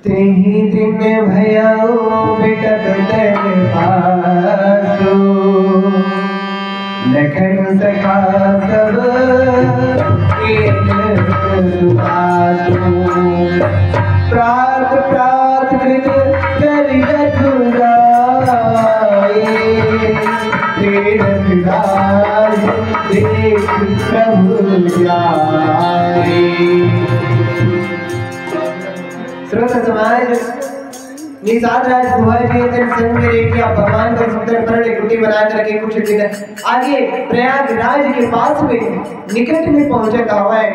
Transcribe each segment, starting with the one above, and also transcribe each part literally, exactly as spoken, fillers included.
तेही दिन भयउ बिटप तन आसु, लखन सखा सब एक सुबासु। प्रात प्रात कृत कर रघुराई, तीरथ राज देख प्रभु जाई। श्रोता समाज, निषाद राज गुहा जी तेन संग में रह के आप भगवान का सुंदर प्रण कुटी बना करके कुछ दिन आगे प्रयागराज के पास में निकट में पहुंचत हवय।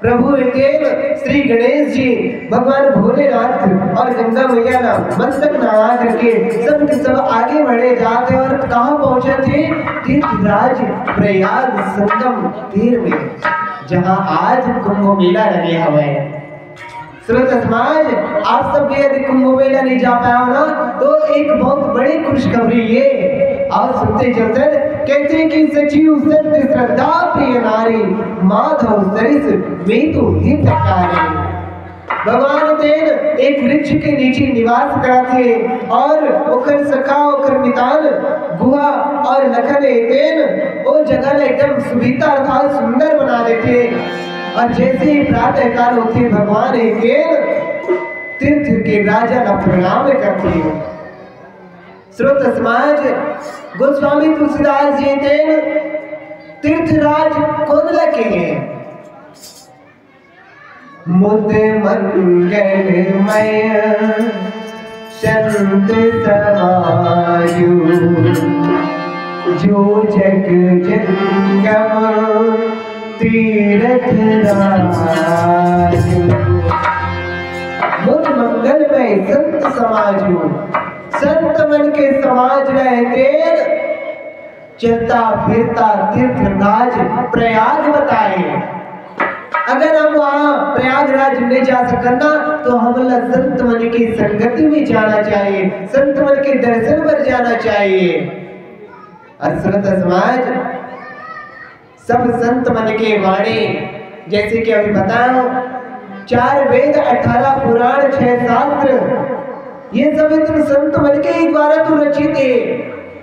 प्रभु तेन श्री गणेश जी, भगवान भोलेनाथ और गंगा मैया ना मस्तक नहा करके सब के सब आगे बढ़े जात हे और कहाँ पहुंचत हे? तीर्थराज प्रयाग संगम तीर में, जहाँ आज कुंभ मेला लगे हवय। श्रोता समाज, आप सब भी यदि कुंभ मेला नहीं जा पाए हो ना, तो एक बहुत बड़ी खुशखबरी ये। और सुनते चलते कहते हैं कि सचिव सत्य श्रद्धा प्रिय नारी, माधव सरिस में तो हितकारी। भगवान तेन एक वृक्ष के नीचे निवास करत हे और ओकर सखा, ओकर मितान गुहा और लखन तेन ओ जगह ला एकदम सुभीता अर्थात सुंदर बना देथे। और जैसे ही प्रातः काल होथे, भगवान तेन तीर्थ के राजा ला प्रणाम करथे। श्रोता समाज, गोस्वामी तुलसीदास जी तेन तीर्थराज कोन ला कहे? मुद मंगलमय संत समाजु, जो जग जंगम तीरथ राजु। मुद मंगलमय संत समाजु, संत मन के समाज रहते चलता फिरता तीर्थराज प्रयाग बताए। अगर हम वहाँ प्रयागराज नहीं जा सकन ना, तो हमला संत मन की संगति में जाना चाहिए, संत मन के दर्शन पर जाना चाहिए। और श्रोता समाज, सब संत मन के वाणी, जैसे कि अभी बताओ, चार वेद, अठारह पुराण, छह शास्त्र, ये सब इतने संत मन के ही द्वारा तो रचित है।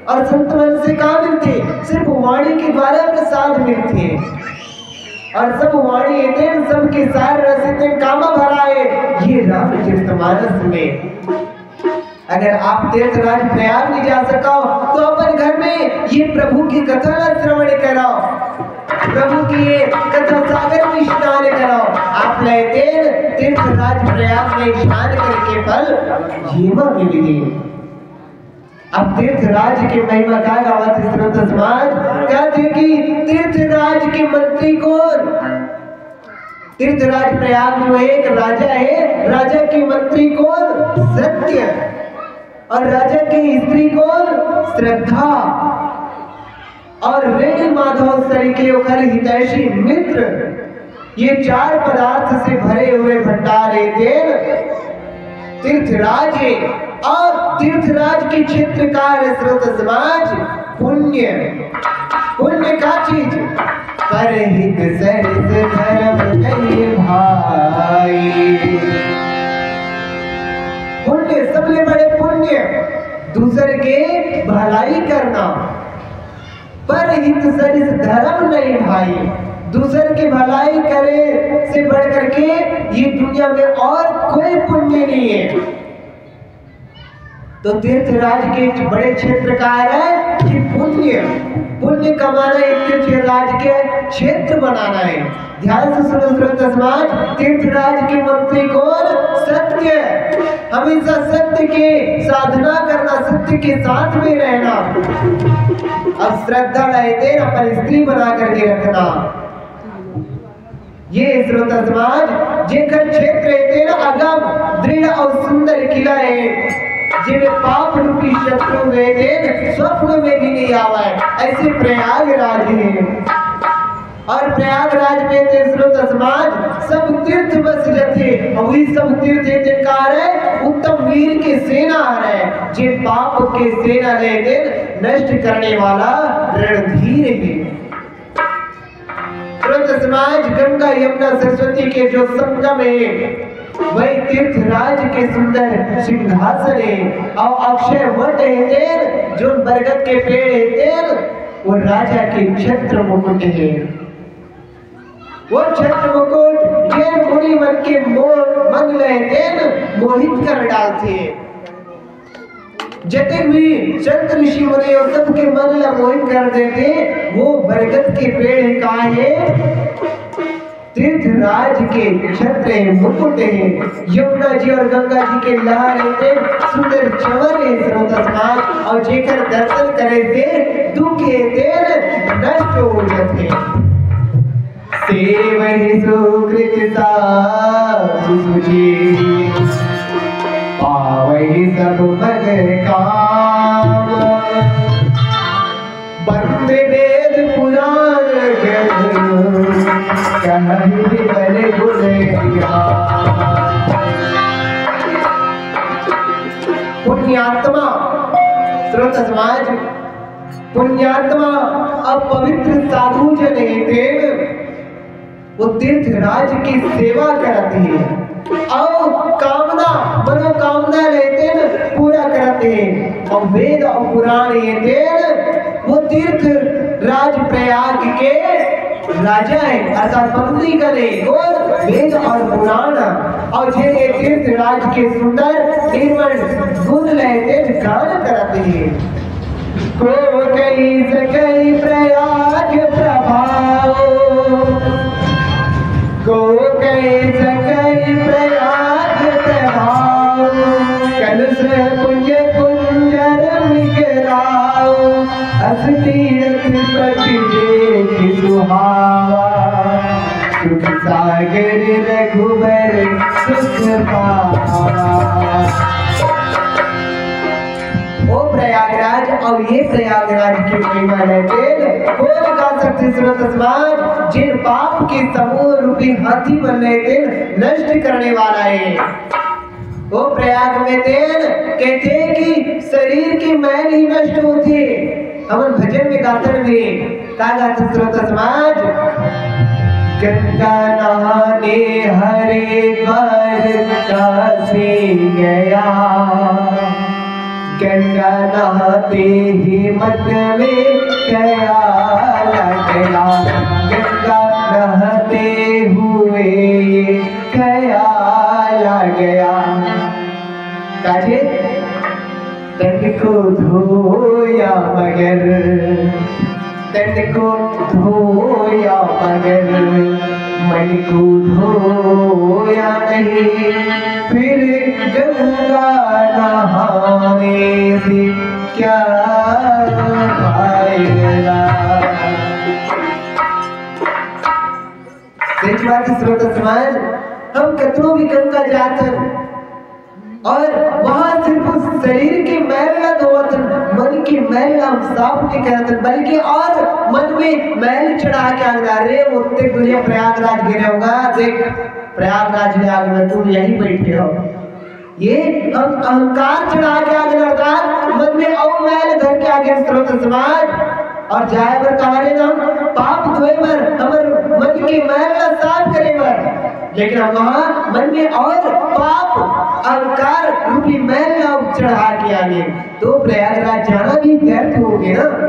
और संत मन से का मिलथे? सिर्फ वाणी के द्वारा प्रसाद मिलथे। और सब वाणी एतेन, सबके सार रस एतेन कामा भरा है, ये रामचरित मानस में। अगर आप तीर्थराज प्रयाग नहीं जा सका हो, तो अपन घर में ये प्रभु की कथा ला श्रवण कराओ, प्रभु की ये कथा सागर में स्नान कराओ। आप ला एतेन तीर्थराज प्रयाग में स्नान करके फल जीवा मिलही। अब तीर्थराज की महिमा का गावत हे श्रोता समाज, कहथे कि तीर्थराज के मंत्री कोन? तीर्थराज प्रयाग में एक राजा है, राजा के मंत्री कोन? सत्य। और राजा की स्त्री कोन? श्रद्धा। और वेणु माधव सरीखे ओकर हितैषी मित्र, ये चार पदार्थ से भरे हुए भंडार एतेन तीर्थराज है। और तीर्थराज के क्षेत्र का है श्रोता समाज? पुण्य। पुण्य का चीज? परहित सरिस धर्म नहीं भाई। पुण्य, सबले बड़े पुण्य दूसर के भलाई करना। परहित सरिस धर्म नहीं भाई, दूसर के भलाई करे से बढ़ करके ये दुनिया में और कोई पुण्य नहीं है। तो तीर्थराज के बड़े क्षेत्र का है कि पुण्य, पुण्य कमाना, एक तीर्थराज के क्षेत्र बनाना है। ध्यान से सुनो श्रोता समाज, तीर्थराज के मंत्री कोन? सत्य। हमेशा सत्य के साधना करना, सत्य के साथ में रहना। अब श्रद्धा ला एतेन अपन स्त्री बना करके रखना। ये श्रोता समाज, जेकर क्षेत्र एतेन अगम, दृढ़ और सुंदर किला है, जेमे पाप रूपी शत्रु एतेन स्वप्न में भी नहीं आवे, ऐसे प्रयागराज है। और प्रयागराज में ते श्रोता समाज, सब तीर्थ बस जथे, और वही सब तीर्थ एतेन का है, उत्तम वीर के सेना है, जे पाप के सेना ले एतेन नष्ट करने वाला रणधीर है। श्रोता समाज, गंगा यमुना सरस्वती के जो संगम है, वही तीर्थराज के सुंदर सिंहासन हे, अउ अक्षय वट हे तेन, जोन बरगद के पेड़ हे तेन, वो राजा के छत्र मुकुट हे। वो छत्र मुकुट जेन मुनि मन के मो-, मन ले तेन मोहित कर डालथे। जतने भी संत ऋषि मुनि अउ सबके मन ला मोहित कर देथे, वो बरगद के पेड़ हे, का हे? तीर्थराज के छत्र हे, मुकुट हे, यमुना जी अउ गंगा जी के लहर हे, सुंदर चंवर हे, स्रोत समाज, अउ जेकर दर्शन करे से दुख हे तेन नष्ट हो जाथे। सेवहि सुकृत साधु सुचि, पावहि सब मन काम। बंद वेद पुराण गण, कहहि विमल गुण गान। पुण्यात्मा, स्रोत समाज, पुण्यात्मा अउ पवित्र साधु जन हे तेन, वो तीर्थराज के सेवा करत हे अउ कामना, मनोकामना ले तेन पूरा करत हे। अउ वेद अउ पुराण हे तेन, वो तीर्थराज प्रयाग के राजा हे, अर्थात मंत्री करे, वो वेद अउ पुराण, अउ जे ये तीर्थराज के सुंदर निर्मल गुण ले तेन गान करत हे। को कहि सकहि प्रयाग प्रभाव, को कहि सकहि प्रयाग प्रभाव, कलुष पुण्य कुंजर मिगराव, अस तीरथ पति देखि सुहावा, सुख सागर रघुबर सुख पावा। ओ प्रयागराज, अउ ये प्रयागराज के महिमा ले तेन कोन गा सकथे, स्रोत समाज, जेन पाप के समूह रूपी हाथी मन ले तेन नष्ट करने वाला हे। ओ प्रयाग में तेन कहथे कि शरीर के मैल ही नष्ट होथे। हमन भजन में गाथन भी, का गाथन, स्रोत समाज? गंगा नहाने हरिद्वार काशी गया, गंगा नहाते ही मन में ख्याल आ गया, गंगा नहाते हुए ख्याल आ गया। काजे? तन को धोया मगर, तन को धोया मगर, मन को धोया नहीं। फिर गंगा नहाने से क्या फायदा? सच बात हे, स्रोत समाज, हम कतनो भी गंगा जाथन, अउ वहां सिर्फ शरीर के मैल ला धोवत हन, मन के मैल ला हम साफ नहीं करत हन, बल्कि अउ मन में मैल चढ़ा के आगना, "अरे, ओतेक दुरिहा प्रयागराज गे रहे होगा, देख, प्रयागराज में आगना, तुम यहीं बैठे हो।" ये हम अहंकार चढ़ा के आगना, अर्थात मन में अउ मैल धर के आगेन, स्रोत समाज। अउ जाए बर कहा रे ना, पाप धोए बर, हमर मन के मैल ला साफ करे बर। लेकिन हम वहां मन में अउ पाप, अहंकार रूपी मैल ला चढ़ा के आगेन। तो प्रयागराज जाना भी व्यर्थ हो गया ना।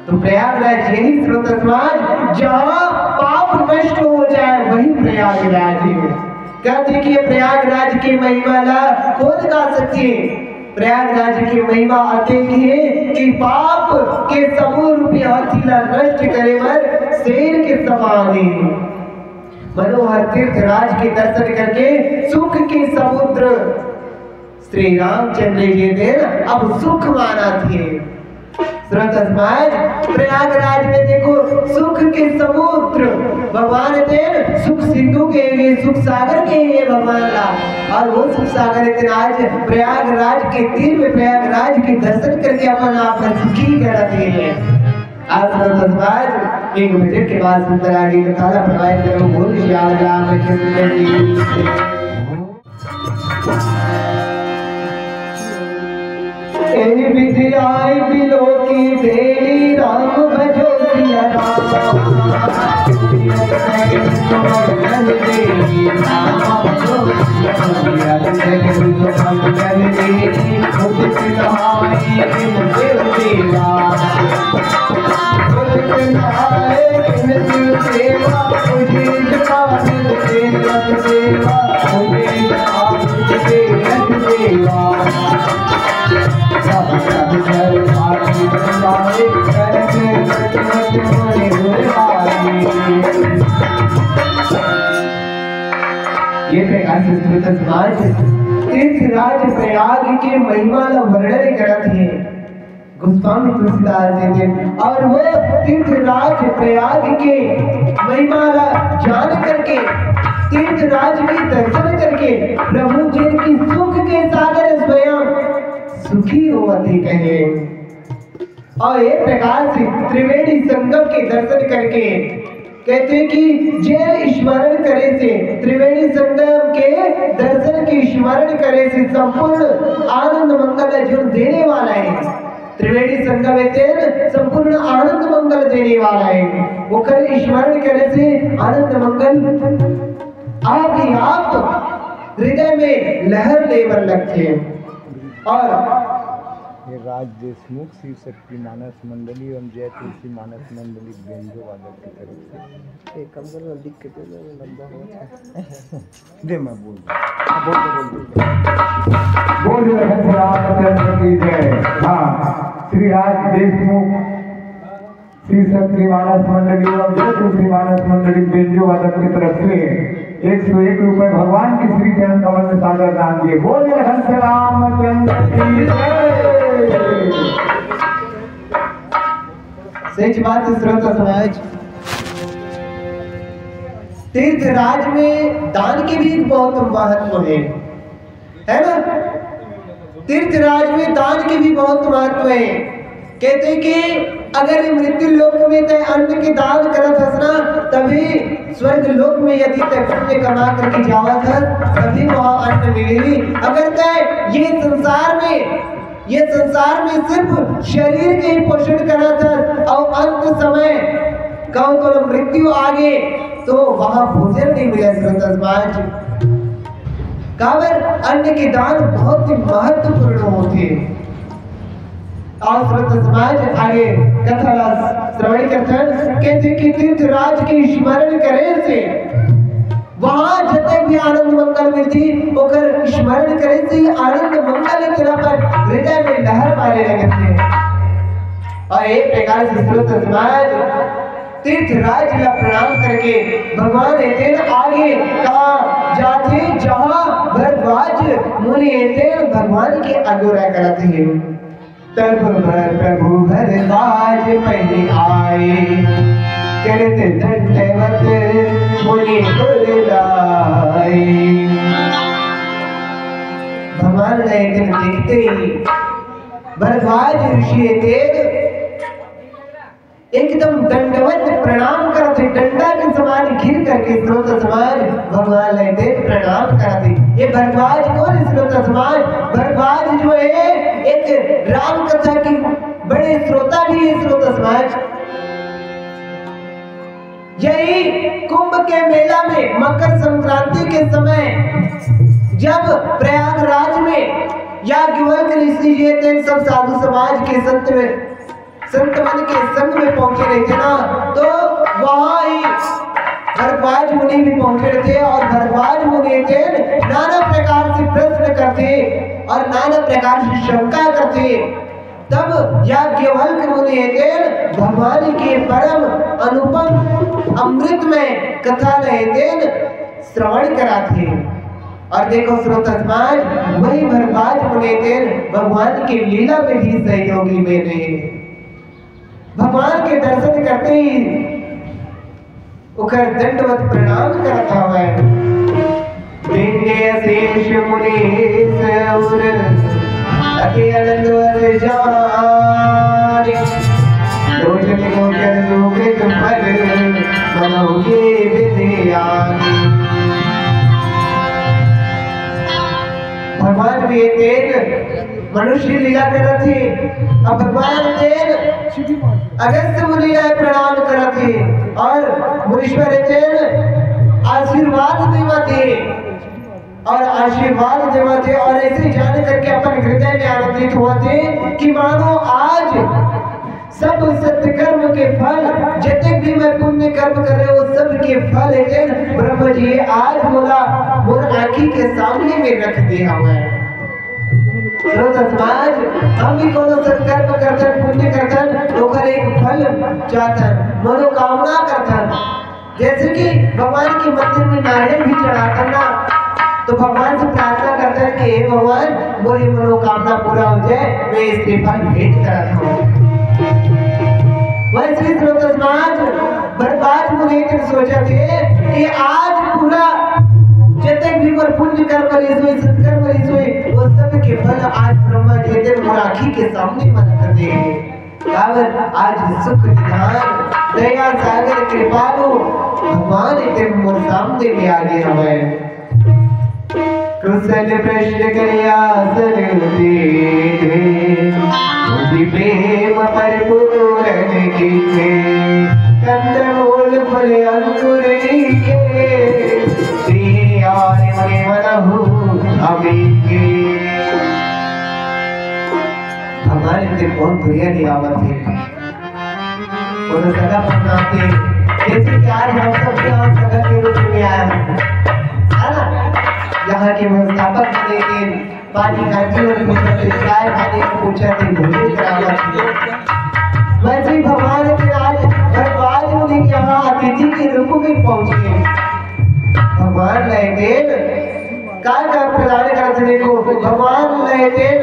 तो प्रयागराज यही, स्रोत समाज, जहां पाप नष्ट हो जाए, वही प्रयागराज है। कहथे कि ये प्रयागराज के महिमा ला कोन गा सकथे? प्रयागराज के महिमा अतेक हे कि पाप के समूह रूपी हाथी ला नष्ट करे बर शेर के समान हे। मनोहर तीर्थराज के दर्शन करके सुख के समुद्र श्री रामचंद्र जी तेन अब सुख मानथे। स्रोत समाज, प्रयागराज में देखो, सुख के समुद्र भगवान तेन सुख सिंधु के हे, सुख सागर के हे भगवान ला। अउ वो सुख सागर तेन आज प्रयागराज के तीर में, प्रयागराज के दर्शन करके अपन आप ला सुखी करत हे। आज स्रोत समाज, एक भजन के बाद सुंदर आगे कथा ला प्रवाहित करो। बोल श्याम रामचंद्र जी। एहि विधि आइ बिलोकी, बेली राम भजो सिया राम। ये प्रकाश श्रोता समाज तीर्थराज प्रयाग के महिमा ला वर्णन करत हे गोस्वामी तुलसीदास जी के। और वो तीर्थराज प्रयाग के महिमा ला जान करके, तीर्थराज के दर्शन करके प्रभु जिनकी सुख के सागर स्वयं सुखी होवत हे कहे। और ये प्रकार से त्रिवेणी संगम के दर्शन करके कहते कि जे स्मरण करे से, त्रिवेणी संगम के दर्शन के स्मरण करे से संपूर्ण आनंद मंगल जो देने वाला है, त्रिवेणी संगम हे तेन संपूर्ण आनंद मंगल देने वाला है। ओकर स्मरण करे से आनंद मंगल आप ही आप हृदय में लहर लेबर लगथे। और ये राज देशमुख शिव शक्ति मानस मंडली एवं जय तुलसी मानस मंडली बेंजो वादक की तरफ से। एक कम करो, लिख के दे दो, लंबा हो जाए। दे, मैं बोल दूँ। हाँ, बोल दो, बोल दो। बोल दो, रामचंद्र की जय। हाँ, श्री राज देशमुख श्री शक्ति मानस मंडली और जय तुलसी मानस मंडली बेंजो वादक की तरफ से एक सौ एक रुपए भगवान की श्री चरण कमल में सादर दान दिए। बोलिए हंस रामचंद्र की जय। सच बात है, श्रोता समाज, तीर्थराज में दान के भी बहुत महत्व है, है ना? तीर्थराज में दान के भी बहुत महत्व है। कहते कि अगर ये मृत्यु लोक में तय अन्न के दान करत हस ना, तभी स्वर्ग लोक में यदि तय पुण्य कमा करके जावत हस, तभी वहां अन्न मिलेगी। अगर तय ये संसार में, ये संसार में सिर्फ शरीर के ही पोषण करत हस और अंत समय कहूं तो मृत्यु आगे, तो वहां भोजन नहीं मिले, श्रोता समाज। काबर अन्न के दान बहुत ही महत्वपूर्ण होथे। और श्रोता समाज, आगे कथा ला श्रवण करथन। कहथे कि तीर्थराज के स्मरण करे से वहां जते भी आनंद मंगल मिलथे, ओकर स्मरण करे से आनंद मंगल तेला पर हृदय में लहर मारे लगथे। और एक प्रकार से श्रोता समाज तीर्थराज ला प्रणाम करके भगवान हे तेन आगे कहा जाथे, जहां भरद्वाज मुनि हे तेन भगवान के अगोरा करत हे। तब भर प्रभु भरद्वाज पहले आए, करत दंडवत मुनि गुर लाए। भगवान ला एक दिन देखते ही भरद्वाज ऋषि हे तेन एकदम दंडवत प्रणाम करत हे, डंडा के समान गिर करके श्रोता समाज भगवान ला हे तेन प्रणाम करत हे। ये भरद्वाज कौन हे श्रोता समाज? भरद्वाज जो है एक राम कथा के बड़े श्रोता भी है श्रोता समाज। यही कुंभ के मेला में मकर संक्रांति के समय जब प्रयागराज में याज्ञवल्क्य ऋषि जी हे तेन सब साधु समाज के संत में संत मन के संग में पहुंचे रहिथे ना, तो वहां ही भरद्वाज मुनि भी पहुंचे रहिथे और भरद्वाज मुनि के नाना प्रकार से प्रश्न करथे और नाना प्रकार से शंका करथे। तब याज्ञवल्क्य मुनि हे तेन भगवान के परम अनुपम अमृतमय कथा ला हे तेन श्रवण कराथे। और देखो श्रोता समाज, वही भरद्वाज मुनि हे तेन भगवान के लीला में भी सहयोगी बने। भगवान के दर्शन करते ही ओकर दंडवत प्रणाम करत हवय। पिंडे अशेष मुनीश उर अति आनंद वस जान। लोचन गोचर सुकृत फल मनों के विद्यान। भगवान भी हे तेन मनुष्य लीला करत हे। अब भगवान तेन अगस्त्य मुनि ला प्रणाम करत हे और मुनीश्वर तेन आशीर्वाद देवत हे। और आशीर्वाद देवत हे और ऐसे जान करके अपन हृदय में आनंदित होवत हे कि मानो आज सब सत्कर्म के फल, जतेक भी मैं पुण्य कर्म करे हों, वो सब के फल हे तेन ब्रह्मा जी आज मोला मोर आँखी के सामने में रख दे हवय। श्रोता समाज, हम भी कोनो सत्कर्म करथन, पुण्य करथन, ओकर एक फल चाहथन, मनोकामना करथन। जैसे कि भगवान के मंदिर में नारियल भी चढ़ाथन ना, तो भगवान से प्रार्थना करथन कि हे भगवान, मोर ये मनोकामना पूरा हो जाए, मैं ये श्रीफल भेंट करत हूँ। वैसे ही श्रोता समाज, भरद्वाज मुनि एक दिन सोचत हे कि आज पूरा जतेक भी मोर पुण्य कर्म रहिस होही, सत्कर्म रहिस होही, वो सब के फल आज ब्रह्मा जी के मोर आँखी के सामने म रख दे हे। काबर आज सुख निधान, दया सागर कृपालु भगवान तेन मोर सामने में आ गे हवय। कुशल प्रश्न करिया सन कीजे, मुझि प्रेम पर पूरन कीजे। कंद मूल फल अंकुर नीके, श्री आर्य मुनि मनहु अमीके। भगवान तेन बहुत बढ़िया निभावत हे। कोनो सगा पहुना के, जैसे कि आज हम सब यहाँ सगा के रूप में आए हैं, है ना? यहाँ के व्यवस्थापक बने के पानी खाती और पूछा थे, चाय पानी और पूछा थे, भोजन करावत हे। वैसे ही भगवान तेन आज भरद्वाज मुनि के यहाँ अतिथि के रूप में पहुंचे। भगवान ल तेन का का प्रदान करत हे? देखो, भगवान ल तेन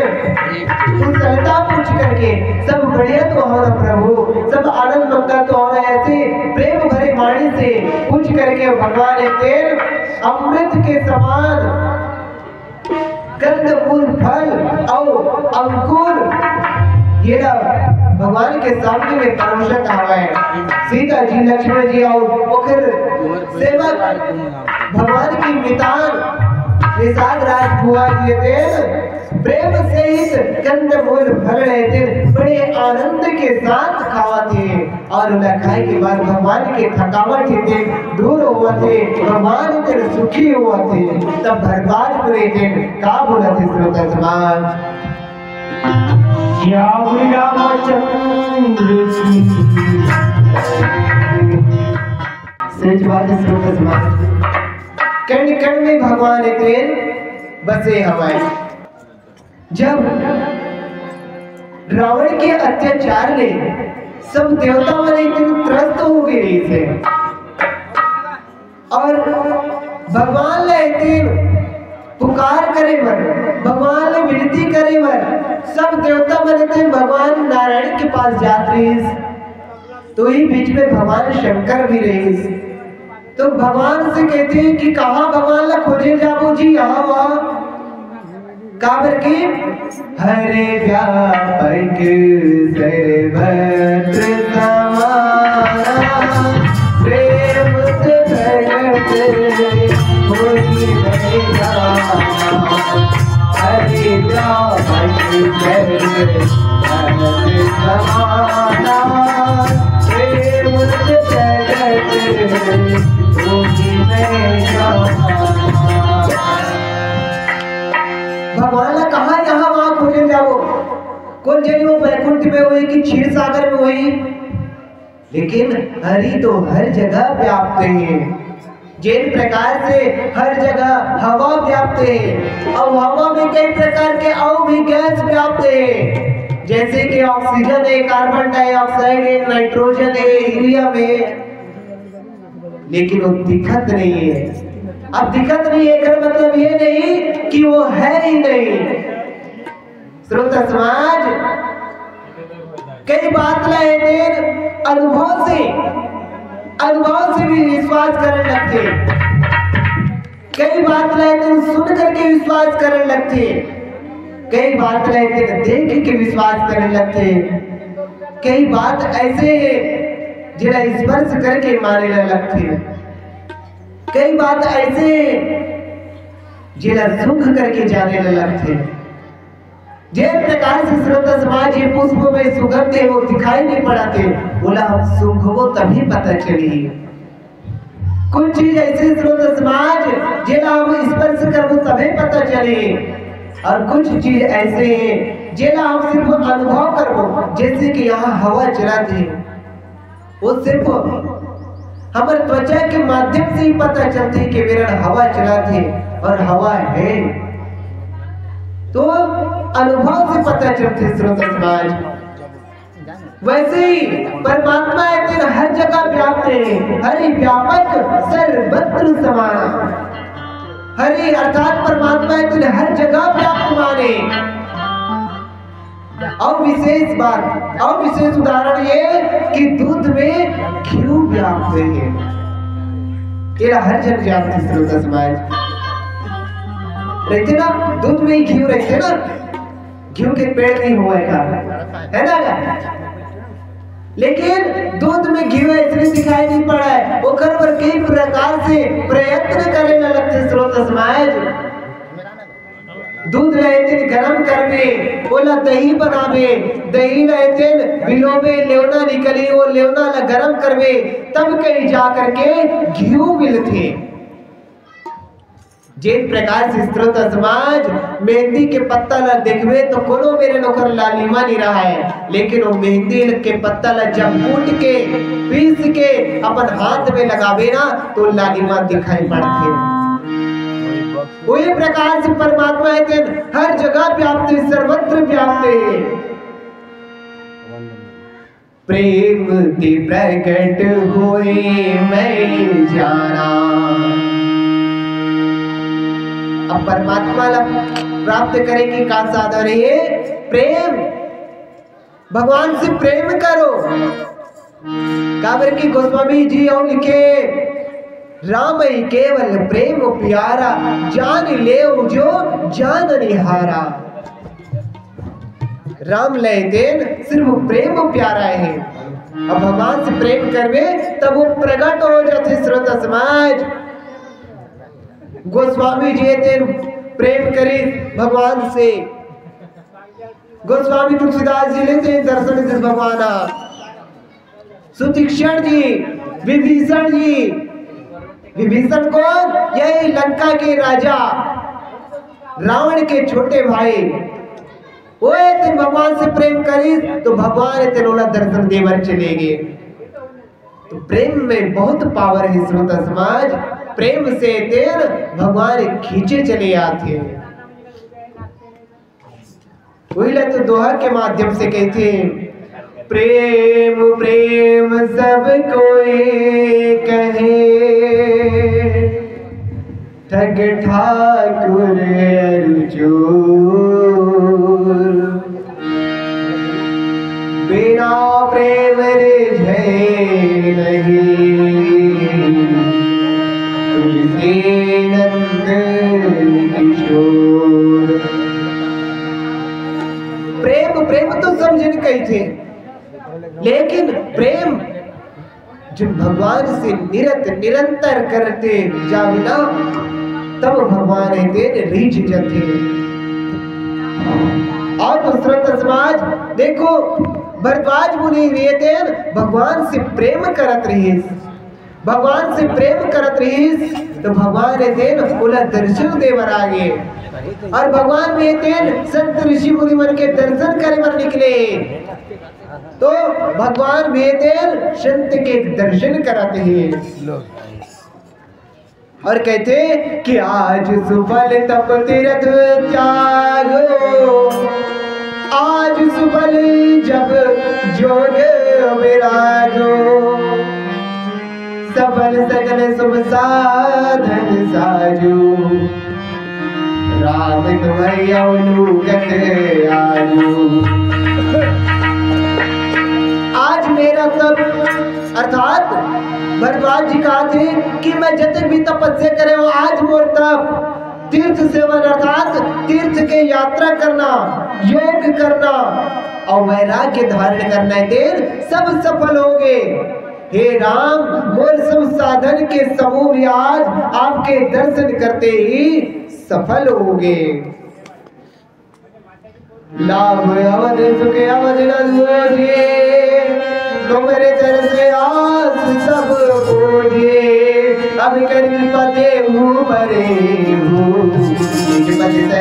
कुशलता पूछ करके, सब बढ़िया तो हो ना प्रभु, सब आनंद मंगल तो हो ना, ऐसे प्रेम भरे वाणी से पूछ करके भगवान ल तेन अमृत के समान कंद मूल फल अउ अंकुर ये ला भगवान के सामने में परोसत हवय। सीता जी, लक्ष्मण जी अउ ओकर सेवक भगवान की मितान निषाद राजकुमार ये तेन प्रेम सहित कंद मूल फल रहते बड़े आनंद के साथ खावत हे और ओला खाए के बाद भगवान के थकावट हे तेन दूर होवत हे, भगवान तेन सुखी होवत हे। तब भरद्वाज मुनि तेन का बोलत हे श्रोता समाज? श्याम रामचंद्र की सच बात हे श्रोता समाज, कण कण में भगवान तेन बसे हवय। जब रावण के अत्याचार ले सब देवता मन एक दिन त्रस्त हो गए रहिस हे और भगवान ल एक दिन पुकार करे बर, भगवान ल विनती करे बर सब देवता मन एक दिन भगवान नारायण के पास जात रहिस। तो ही बीच में भगवान शंकर भी रहिस। तो भगवान से कहते हैं कि कहाँ भगवान ला खोजे जाबो जी, यहाँ वहाँ? काबर के हरे व्यापक सर्वत्र समाना, प्रेम से प्रगट होई नहीं जाना। हरे व्यापक सर्वत्र समाना, प्रेम से प्रगट होई नहीं जाना। भगवान ला कहाँ यहाँ वहाँ खोजे जाबो? कोन जनी वो बैकुंठ में होई कि क्षीर सागर में होई? लेकिन हरि तो हर जगह व्याप्त हे। जेन प्रकार से हर जगह हवा व्याप्त हे अउ हवा में कई प्रकार के अउ भी गैस व्याप्त हे, जैसे कि ऑक्सीजन हे, कार्बन डाइऑक्साइड हे, नाइट्रोजन हे, हीलियम हे, लेकिन वो दिखत नहीं हे। अब दिखत नहीं हे, एकर मतलब ये नहीं कि वो है ही नहीं। श्रोता समाज, कई बात ला ए तेन अनुभव से, अनुभव से भी विश्वास करन लगथे। कई बात ला ए तेन सुन करके विश्वास करन लगथे। कई बात ला ए तेन देख के विश्वास करन लगथे। कई बात ऐसे हे, जेला स्पर्श करके माने ला लगथे। कई बात ऐसे हे, जेला सूंघ करके जाने ला लगथे। जे प्रकार से श्रोता समाज ये पुष्प में सुगंध हे, वो दिखाई नहीं पड़त हे, ओला हम सूंघबो तभी पता चलही। कुछ चीज ऐसे श्रोता समाज, जेला हम स्पर्श करबो तभी हे और कुछ चीज ऐसे हे जेला हम सिर्फ अनुभव करबो, जैसे कि यहाँ हवा चलत हे, वो सिर्फ हमर त्वचा के माध्यम से ही पता चलथे कि मेरा हवा चलत हे और हवा हे, तो अनुभव से पता चलथे श्रोता समाज। वैसे ही परमात्मा हे तेन हर जगह व्याप्त हे, हरि व्यापक सर्वत्र समान। हरि अर्थात परमात्मा हे तेन हर जगह व्याप्तमान हे। अउ विशेष बात, अउ विशेष उदाहरण ये कि दूध में घी व्याप्त हे। तेला हर जन जानथे श्रोता समाज, रहिथे ना, दूध में ही घी रहिथे ना, घी के पेड़ नहीं होय का, है ना? लेकिन दूध में घी ऐसे दिखाई नहीं पड़ा है, ओकर बर कई प्रकार से प्रयत्न करे ला लगथे श्रोता समाज। दूध ला एतेन गरम करबे, ओला दही बनाबे, दही ला एतेन बिलोबे, लेवना निकली, वो लेवना ला गरम करबे, तब कहीं जा करके घी मिलथे। जेन प्रकार से श्रोता समाज मेहंदी के पत्ता ला देखबे तो कोनो मेर ओकर लालिमा नहीं रहे, लेकिन वो मेहंदी के पत्ता ला जब कूट के पीस के अपन हाथ में लगाबे ना तो लालिमा दिखाई पड़थे। वही प्रकार से परमात्मा हे तेन हर जगह व्याप्त हे, सर्वत्र व्याप्त हे। प्रेम ते प्रगट होए मैं जाना। अब परमात्मा ला प्राप्त करे के का साधन हे? प्रेम। भगवान से प्रेम करो। काबर कि गोस्वामी जी अउ लिखे, "राम ही केवल प्रेम प्यारा, जान ले जो जान निहारा।" राम ला एतेन सिर्फ प्रेम प्यारा हे। अब भगवान से प्रेम करबे तब वो प्रगट हो जाथे श्रोता समाज। गोस्वामी जी एतेन प्रेम करिस भगवान से। गोस्वामी तुलसीदास जी ल एतेन दर्शन दिस भगवान ह। सुतीक्ष्ण जी, विभीषण जी, विभीषण कौन? यही लंका के राजा, रावण के छोटे भाई। वो एतेन भगवान से प्रेम करिस तो भगवान एतेन ओला दर्शन देबर चले गे। तो प्रेम में बहुत पावर हे श्रोता समाज, प्रेम से एतेन भगवान खींचे चले आथे। वही ला तो दोहा के माध्यम से कहथे, "प्रेम प्रेम सब कोई कहे, ठग ठाकुर अरु चोर, बिना प्रेम रिझे नहीं, तुलसी नंद किशोर।" प्रेम प्रेम तो सब झन कहिथे, लेकिन प्रेम जो भगवान से निरत निरंतर करते जाबे ना, तब भगवान एतेन रिझ जथे। अउ तो श्रोता समाज देखो, भरद्वाज मुनि भी एतेन भगवान से प्रेम करत रहिस। भगवान से प्रेम करत रहिस तो भगवान एतेन ओला दर्शन दे बर आ गे। अउ भगवान भी एतेन संत ऋषि मुनि मन के दर्शन करे बर निकले। तो भगवान भी एतेन संत के दर्शन करत हे। अउ कहथे कि आज सुफल तप तीरथ त्यागो, आज सुफल जप जोग विरागो, सफल सगल सुभ साधन साजो, राम तुम्हरी अनुगत आजो। आज मेरा तप, अर्थात भरद्वाज जी कहथे कि मैं जतक भी तपस्या करे हूँ, आज मोर तप, तीर्थ सेवन अर्थात तीर्थ के यात्रा करना, योग करना अउ वैराग्य धारण करना, एतेन सब सफल हो गे। हे राम, मोर सब साधन के समूह भी आज आपके दर्शन करते ही सफल हो गे। लाभ अवध सुख अवध न दूजे, तुम्हरे दर से आस सब बूझे। अब कर कृपा देहु परे हूँ, निज पद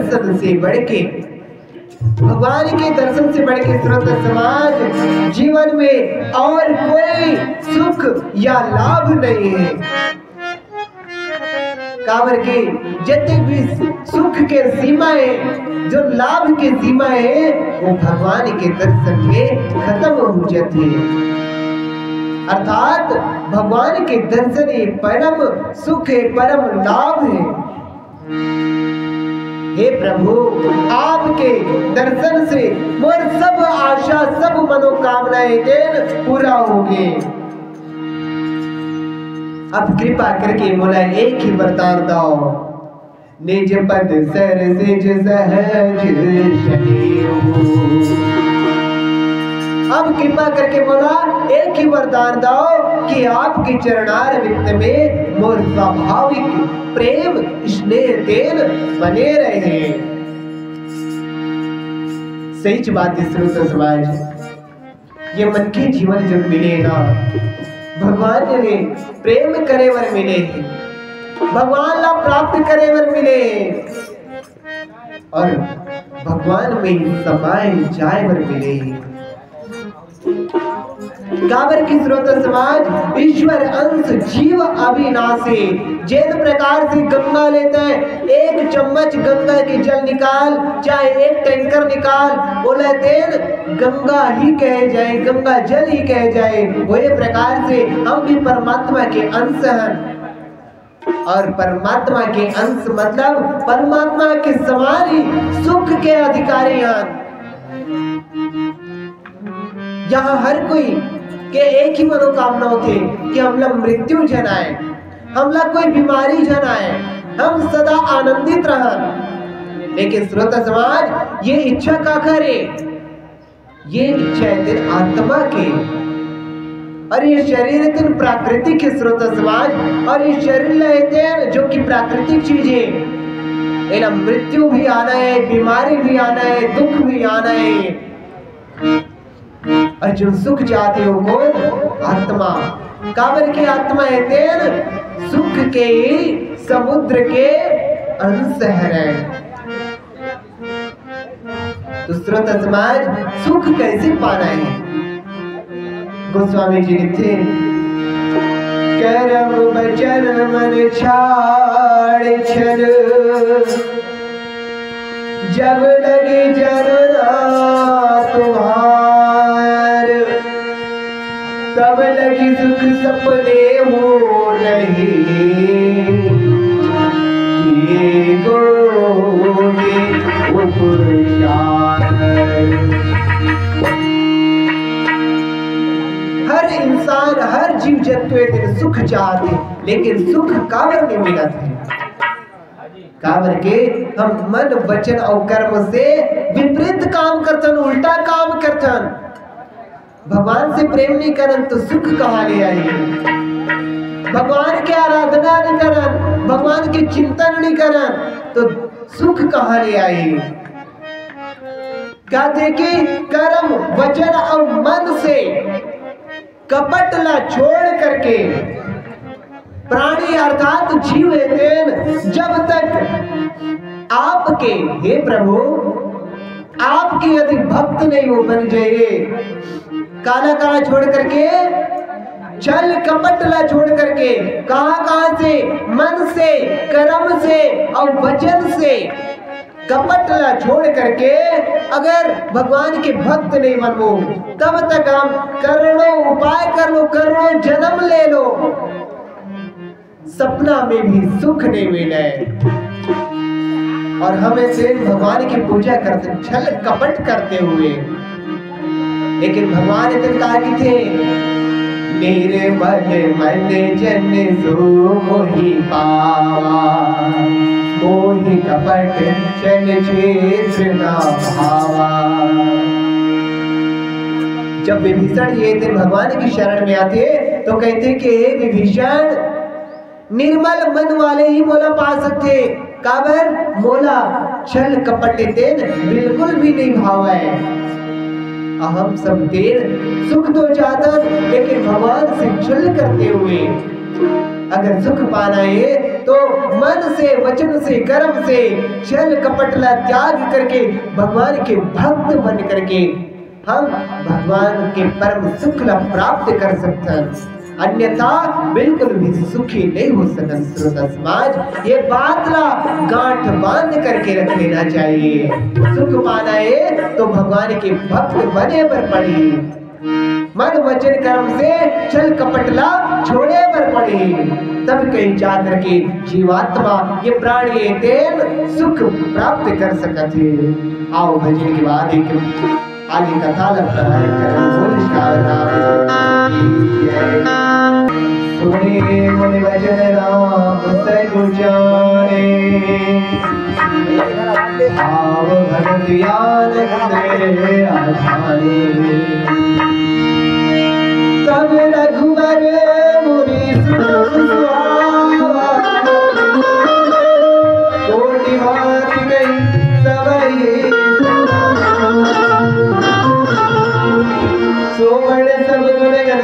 दर्शन से बढ़ के, भगवान के दर्शन से बढ़ के, श्रोता समाज, जीवन में और कोई सुख या लाभ नहीं है। काबर के जते भी सुख के सीमा है, जो लाभ के सीमा है, वो भगवान के दर्शन में खत्म हो जाती है। अर्थात भगवान के दर्शन ही परम सुख है, परम लाभ है। हे प्रभु, आपके दर्शन से मोर सब आशा, सब मनोकामनाएं तेन पूरा होगे। अब कृपा करके मोला एक ही वरदान दव, निज पद सरसिज सहज सनेहु। अब कृपा करके मोला एक ही वरदान दव कि आपके चरणार वित्त में मोर स्वाभाविक प्रेम स्नेह तेन बने रहे। सहीच बात हे श्रोता समाज, ये मन के जीवन जब मिले ना, भगवान ले प्रेम करे बर मिले हे, भगवान ला प्राप्त करे बर मिले हे और भगवान में समाए जाए बर मिले हे। काबर कि श्रोता समाज, ईश्वर अंश जीव अविनाशी। जेन प्रकार से गंगा लेते हैं, एक चम्मच गंगा के जल निकाल, चाहे एक टैंकर निकाल, ओला तेन गंगा ही कहे जाए, गंगा जल ही कहे जाए। वही प्रकार से हम भी परमात्मा के अंश हैं। और परमात्मा के अंश मतलब परमात्मा के समान ही सुख के अधिकारी हैं। यहाँ हर कोई के एक ही मनोकामना होथे कि हमला मृत्यु झन आए, हमला कोई बीमारी झन आए, हम सदा आनंदित रहन। लेकिन श्रोता समाज, ये इच्छा काखर हे? ये इच्छा हे तेन आत्मा के। और ये शरीर हे तेन प्राकृतिक हे श्रोता समाज, और ये शरीर ला हे तेन जो कि प्राकृतिक चीज हे, एला मृत्यु भी आना हे, बीमारी भी आना हे, दुख भी आना हे। और जो सुख चाहथे वो कोन? आत्मा। काबर के आत्मा हे तेन सुख के ही समुद्र के अंश हरे। तो श्रोता समाज, सुख कैसे पाना हे? गोस्वामी जी लिखथे, करम बचन मन छाड़ छल, जब लगी जरना तुम्हार, तब लगी सुख सपने हो नहीं, किए गोविंद उपचार। हर इंसान, हर जीव जंतु ए तेन सुख चाहथे, लेकिन सुख काबर नहीं मिलत हे? काबर के हम मन, वचन अउ कर्म से विपरीत काम करथन, उल्टा काम करथन। भगवान से प्रेम नहीं करन तो सुख कहाँ ले आही? भगवान के आराधना नहीं करन, भगवान के चिंतन नहीं करन तो सुख कहाँ ले आही? कहथे कि कर्म, वचन अउ मन से कपट ला छोड़ करके प्राणी अर्थात जीव हे तेन जब तक आपके, हे प्रभु, आपके यदि भक्त नहीं हो बन जाए, काला काला छोड़ करके, छल कपट ला छोड़ करके, कहाँ कहाँ से, मन से, कर्म से अउ वचन से कपट ला छोड़ करके अगर भगवान के भक्त नहीं बनबो, तब तक हम करोड़ों उपाय कर लो, करोड़ों जन्म ले लो, सपना में भी सुख नहीं मिले। और हम ऐसे भगवान की पूजा करते, छल कपट करते हुए, लेकिन भगवान इतन का की थे, निर्मल मन जन सो मोहि पावा, मोहि कपट छल छेत्र ना भावा। जब विभीषण ये दिन भगवान की शरण में आते तो कहते कि हे विभीषण, निर्मल मन वाले ही मोला पा सकथे, काबर मोला छल कपट तेन बिल्कुल भी नहीं भावय। हम सब तेन सुख तो चाहतन, लेकिन भगवान से छल करते हुए अगर सुख पाना हे तो मन से, वचन से, कर्म से छल कपट ला त्याग करके भगवान के भक्त बन करके हम भगवान के परम सुख ला प्राप्त कर सकथन, अन्यथा बिल्कुल भी सुखी नहीं हो सकन। श्रोता समाज, ये बात ला गांठ बांध करके रख लेना चाहिए। सुख पाना है तो भगवान के भक्त बने बर पड़ही। मन वचन कर्म से छल कपट ला छोड़े बर पड़ही, तब कहीं जा करके जीवात्मा, ये प्राणी, ये तेन सुख प्राप्त कर सकत हे। आओ, भजन के बाद एक आगे कथा ला प्रारंभ करन। बोल शारदा माता की जय। सुने मुनि वचन राम सकुचारे, भाव भगत आनंद आधारे। तब रघुबर मुनि सुत सुहावा, कोटि बात कही सबहि सुनावा। सोवण सब गुण गण,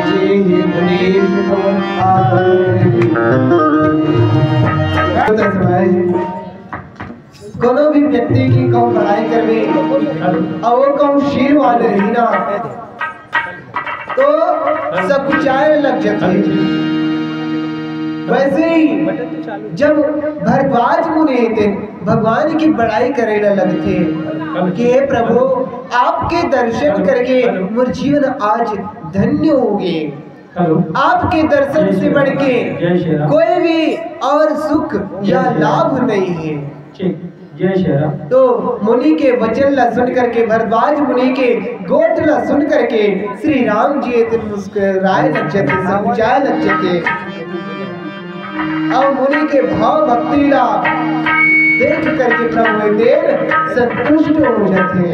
जेहि मुनीश तुम आदर। कोनो भी व्यक्ति की कहूँ बड़ाई करबे, अउ वो कहूँ शील वाले रही ना, तो सकुचाए लग जाथे। वैसे ही जब भरद्वाज मुनि हे तेन भगवान की बड़ाई करे ला लगथे कि हे प्रभु, आपके दर्शन करके मोर जीवन आज धन्य हो गए। आपके दर्शन से बढ़ के कोई भी और सुख या लाभ नहीं है। ठीक, जय श्री राम। तो मुनि के वचन ला सुन करके, भरद्वाज मुनि के गोठ ला सुन करके श्री राम जी तेन मुस्कुराए लग जाथे, सकुचाए लग जाथे। अउ मुनि के भाव भक्ति ला देख करके प्रभु तेन संतुष्ट हो जाथे।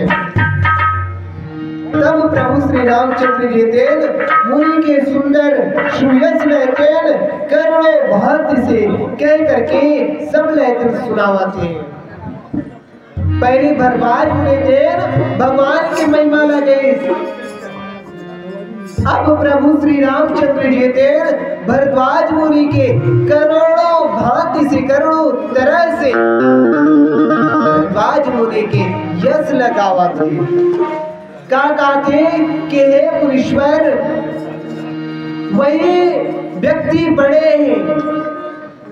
तब प्रभु श्री रामचंद्र जी तेन मुनि के सुंदर सुयश ला तेन करुणो भांति से कह करके सब ला तेन सुनावत हे। पहली भरद्वाज मुनि तेन भगवान के महिमा ला गइस। अब प्रभु श्री रामचंद्र जी तेन भरद्वाज मुनि के करोड़ों भांति से, करोड़ों तरह से भरद्वाज मुनि के यश ला गावत हे। का कहथे कि हे मुनीश्वर, वही व्यक्ति बड़े हैं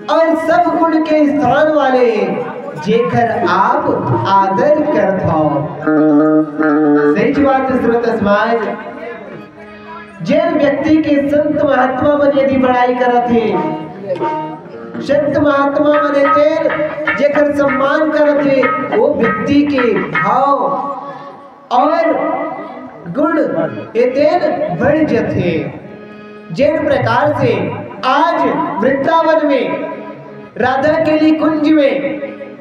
और सब गुण के स्थान वाले हैं, जेकर आप आदर करत हव। सही बात हे, श्रोता समाज, जेन व्यक्ति के संत महात्मा मन यदि बड़ाई करत हे, संत महात्मा मन हे तेन जेकर सम्मान करत हे, वो व्यक्ति के भाव और गुण हे तेन बढ़ जथे। जेन प्रकार से आज वृंदावन में राधा केली कुंज में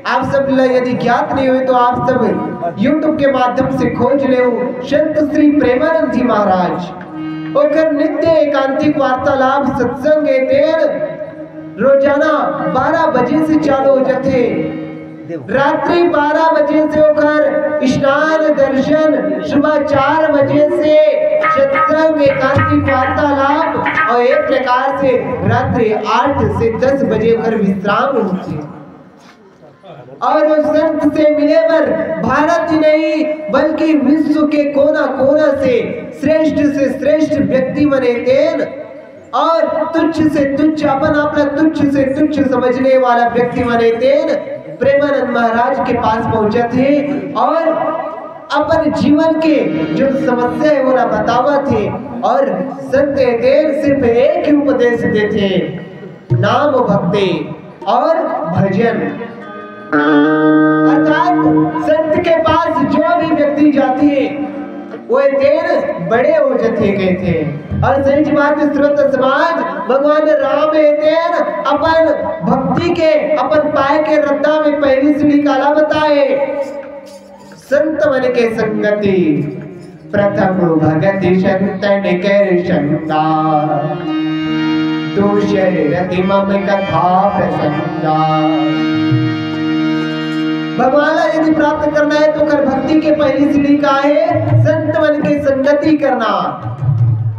आप सब ल यदि ज्ञात नहीं हुए तो आप सब YouTube के माध्यम से खोज लेव, संत श्री प्रेमानंद जी महाराज, ओकर नित्य एकांतिक वार्तालाप सत्संग हे तेन रोजाना बारह बजे से चालू हो जाथे। रात्रि बारह बजे से ओकर स्नान दर्शन, सुबह चार बजे से सत्संग, एकांतिक वार्तालाप और एक प्रकार से रात्रि आठ से दस बजे ओकर विश्राम होथे। और वो संत से मिले बर भारत ही नहीं बल्कि विश्व के कोना कोना से श्रेष्ठ से श्रेष्ठ व्यक्ति मन हे तेन और तुच्छ से तुच्छ, अपन आप ला तुच्छ से तुच्छ समझने वाला व्यक्ति मन हे तेन प्रेमानंद महाराज के पास पहुंचत हे और अपन जीवन के जो समस्या हे ओला बतावत हे। और संत हे तेन सिर्फ एक ही उपदेश देथे, नाम भक्ति और भजन। अर्थात संत के पास जो भी व्यक्ति जाथे, वो तेन बड़े हो जाथे कहथे। और सही बात हे, श्रोता समाज, भगवान राम हे तेन अपन भक्ति के, अपन पाए के रद्दा में पहली सीढ़ी काला बताए। संत मन के संगति, प्रथम भगति संतन कर संगा, दूसर रति मम कथा प्रसंगा। भगवान ला यदि प्राप्त करना हे तो ओकर भक्ति के पहली सीढ़ी का हे? संत मन के संगति करना।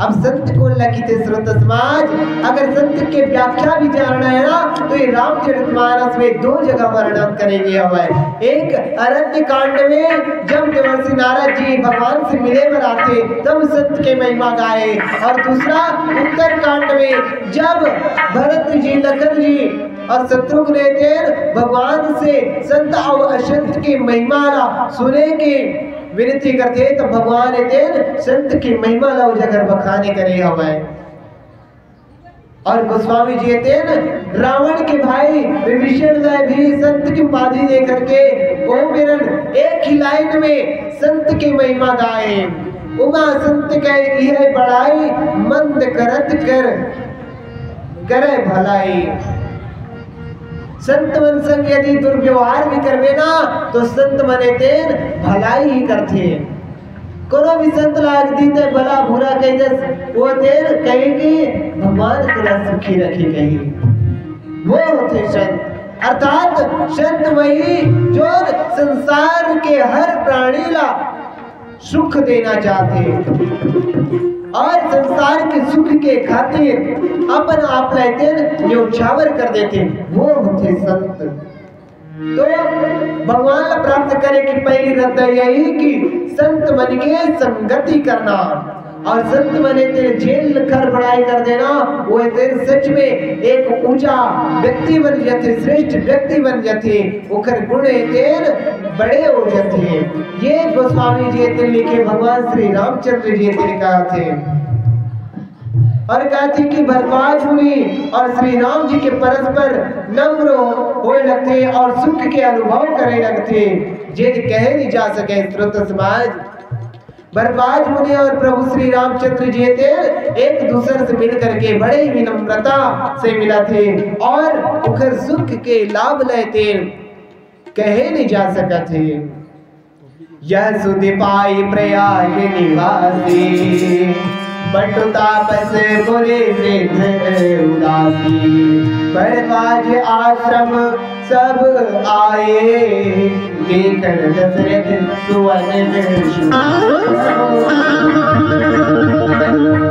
अब संत कोन ला कहिथे श्रोता समाज? अगर संत के व्याख्या भी जानना है ना, तो ये रामचरितमानस में दो जगह वर्णन करे गे हवय। एक अरण्य कांड में, जब देवर्षि नारद जी भगवान से मिले बर आथे, तब संत के महिमा गाए, और दूसरा उत्तर कांड में, जब भरत जी, लखन जी और शत्रुघ्न ए तेन भगवान से संत अउ असंत के महिमा ला सुने के विनती करथे, त भगवान ए तेन संत के महिमा ला ओ जगह बखाने करे हवय। और गोस्वामी जी ए तेन रावण के भाई विभीषण ला भी संत की उपाधि दे करके, ओ मेरन एक ही लाइन में संत के महिमा गाए। उमा संत कहे इहै बड़ाई, मंद करत कर करे भलाई। संत मन संग यदि दुर्व्यवहार भी करबे ना, तो संत मन ए तेन भलाई ही करथे। कोनो भी संत ला यदि तैं भला बुरा कहि देस, ओ तेन कही कि भगवान तोला सुखी रखे कही। वो होथे संत। अर्थात संत वही जो संसार के हर प्राणी ला सुख देना चाहथे और संसार के सुख के खातिर अपन आप ला ए तेन न्योछावर कर देथे, वो होथे संत। तो भगवान ला प्राप्त करे के पहली रद्दा यही कि संत मन के संगति करना, और संत मन ए तेन जेन लखर बड़ाई कर देना, वो ए तेन सच में एक ऊंचा व्यक्ति बन जाथे, श्रेष्ठ व्यक्ति बन जाथे, ओकर गुण ए तेन बड़े हो जाथे। ये गोस्वामी जी ए तेन लिखे, भगवान श्री रामचंद्र जी ए तेन कहाथे। और कहाथे कि भरद्वाज मुनि और श्री राम जी के परस्पर नम्र होए लगथे और सुख के अनुभव करे लगथे, जेन कहे नहीं जा सके। श्रोता समाज, भरद्वाज मुनि और प्रभु श्री रामचंद्र जी ए तेन एक दूसर से मिल करके बड़े ही विनम्रता से मिलथे और ओकर सुख के लाभ लेथे, कहे नहीं जा सकत हे। यह सुधि पाई प्रयाग निवासी, बंटु तापस मुनि वृद्ध उदासी। भरद्वाज आश्रम सब आए, देखन दशरथ सुवन।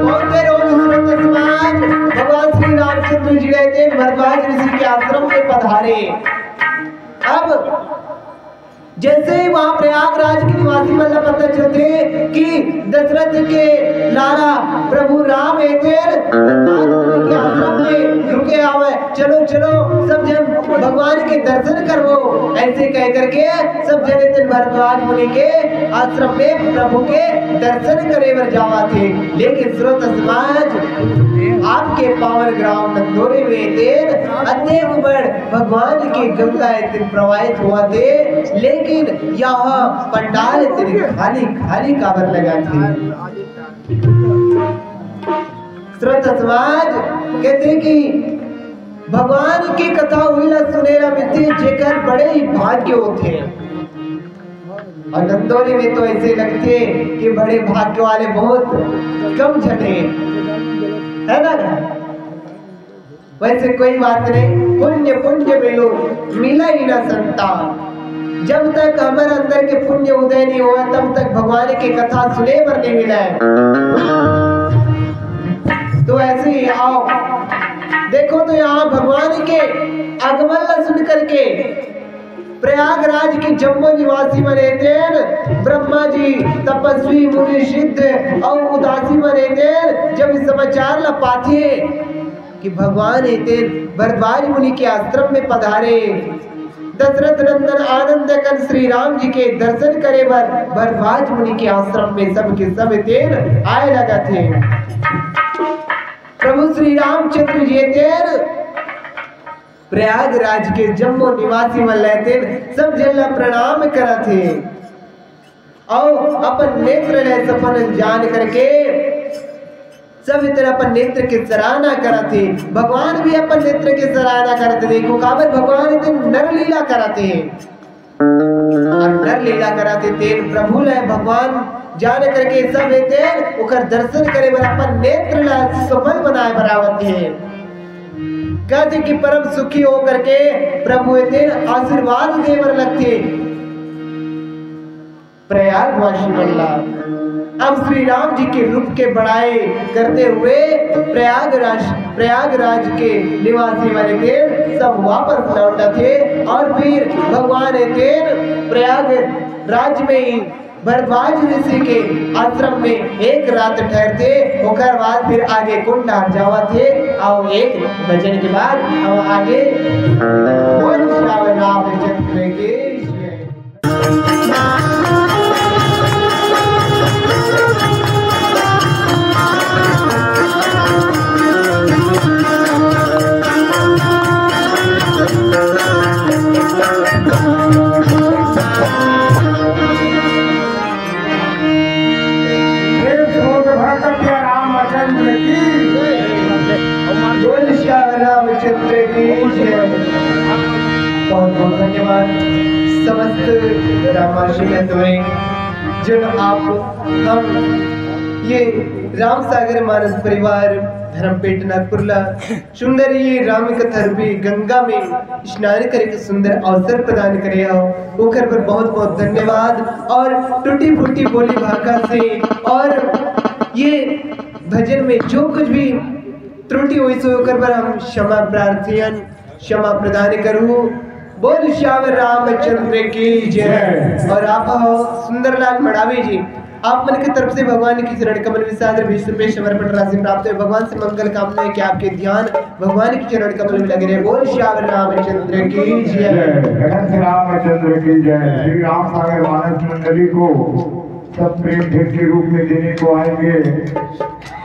बहुत देर हो गई, श्रोता समाज, भगवान श्री रामचंद्र जी रहते भरद्वाज ऋषि के आश्रम में पधारे। अब जैसे ही वहां प्रयागराज के निवासी मन ला पता चलथे कि दशरथ के लाला प्रभु राम ए तेन के आश्रम में रुके हवय, चलो चलो सब झन भगवान के दर्शन करबो, ऐसे कह करके सब झन ए तेन भरद्वाज मुनि के आश्रम में प्रभु के दर्शन करे बर जावथे। लेकिन श्रोता समाज, आपके पावन ग्राम नंदोरी में ए तेन अतेक बड़ भगवान के गंगा ए तेन प्रवाहित होवथे, लेकिन यहाँ पंडाल ए तेन खाली खाली काबर लगथे? श्रोता समाज, कहिथे कि भगवान के कथा उही ला सुने ला मिलथे, जेकर बड़े ही भाग्य होथे। और नंदोरी में तो ऐसे लगथे कि बड़े भाग्य वाले बहुत कम झने, है ना? वैसे कोई बात नहीं, पुण्य पुण्य मिलो, मिला ही ना संतान। जब तक हमर अंदर के पुण्य उदय नहीं होवय, तब तक भगवान के कथा सुने बर नहीं मिलय। तो ऐसे ही आओ, देखो तो यहाँ भगवान के आगमन ला सुन करके प्रयागराज के जम्मो निवासी मन ए तेन, ब्रह्मा जी, तपस्वी, मुनि, सिद्ध अउ उदासी मन ए तेन, जब इस समाचार ला पाथे कि भगवान ए तेन भरद्वाज मुनि के आश्रम में पधारे, दशरथ नंदन आनंद कन श्री राम जी के दर्शन करे बर भरद्वाज मुनि के आश्रम में सब के सब ए तेन आए लगथे। प्रभु श्री रामचंद्र जी ए तेन प्रयागराज के जम्मो निवासी मन ला ए तेन सब झन ला प्रणाम करथे अउ अपन नेत्र ला सफल जान करके सब ए तेन अपन नेत्र के सराहना करथे। भगवान भी अपन नेत्र के सराहना करथे। देखो काबर भगवान ए तेन नर लीला करथे। अउ नर लीला करथे तेन प्रभु ला भगवान जान करके सब ए तेन ओकर दर्शन करे बर अपन नेत्र ला सफल बनाए बर आवथे। कहिथे कि परम सुखी हो करके प्रभु ए तेन आशीर्वाद दे बर लगथे प्रयागवासी मन ला। अब श्री राम जी के रूप के बड़ाई करते हुए प्रयागराज, प्रयागराज के निवासी मन तेन सब वापस लौटत हे और फिर भगवान तेन प्रयागराज में ही भरद्वाज ऋषि के आश्रम में एक रात ठहरथे, ओकर बाद फिर आगे कुंड डहर जावत हे। अउ एक भजन के बाद हम आगे बोल श्याम रामचंद्र की जय। प्रेम से बोल भरत प्रिय रामचंद्र की, बोल श्याम रामचंद्र की जय। बहुत बहुत धन्यवाद समस्त रामाश्रय द्वारे, जिन आप हम ये राम सागर मानस परिवार धर्मपेट नागपुरला सुंदर ये राम कथा रूपी गंगा में स्नान करे के सुंदर अवसर प्रदान करे हो, ओकर बर बहुत बहुत धन्यवाद। और टूटी फूटी बोली भाखा से और ये भजन में जो कुछ भी त्रुटि होइस ओकर बर हम क्षमा प्रार्थन, क्षमा प्रदान करू। बोल श्याम रामचंद्र की जय। और आप हो सुंदरलाल मड़ावी जी, आप मन के तरफ से भगवान के चरण कमल में सादर बीस रुपए समर्पण राशि प्राप्त है। भगवान से मंगल कामना है कि आपके ध्यान भगवान के चरण कमल में लगे रहे। बोल श्याम रामचंद्र की जय। जय। गगन से रामचंद्र की जय। श्री राम सागर मानस मंडली को सब प्रेम भेंट के रूप में देने को आएंगे।